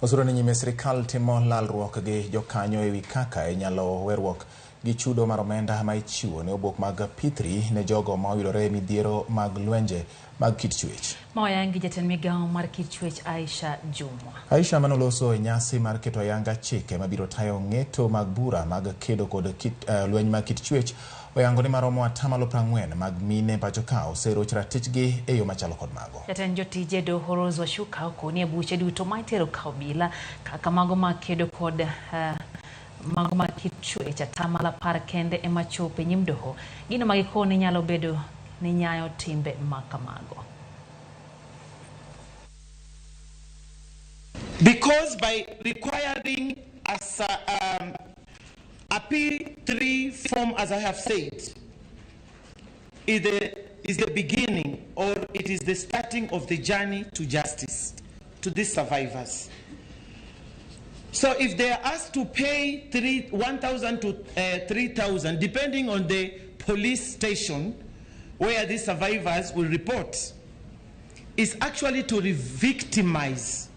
Osuru ni nyime sirikal timo lalruok gi jokanyo ewi kaka inyalo weruok gi chudo mar omenda ma ichiwo ne obok mag P3 ne jogo ma oyudore e midhiero mag lwenje mag kit chwech. Ma oyangi jatend migawo mar kit chwech Aisha Jumwa. Aisha manoloso e nyasi mar keto ayanga chike mabiro tayo ng'eto mag bura mag kedo kod kit, lweny mag kit chwech oyango ni maromo 40% mag mine pacho ka oseroch ratichgi e yo machalo kod mago. Jatend jotije doho Rose Wachuka okoni e buche duto ma itero ka obila kaka mago mag kedo kod mago mag kit chwech 10% kende ema chopo e nyim doho. Gino ma gikone nyalo bedo ni nyayo timbe ma kamago. Because by requiring a P3 form, as I have said, is the beginning, or it is the starting of the journey to justice, to these survivors. So if they are asked to pay three, 1,000 to 3,000, depending on the police station where these survivors will report, is actually to re-victimize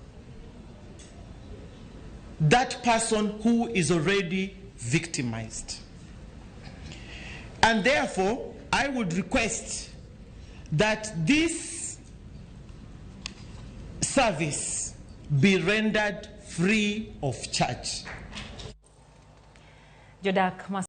that person who is already victimized. And therefore, I would request that this service be rendered free of charge. Jodak ma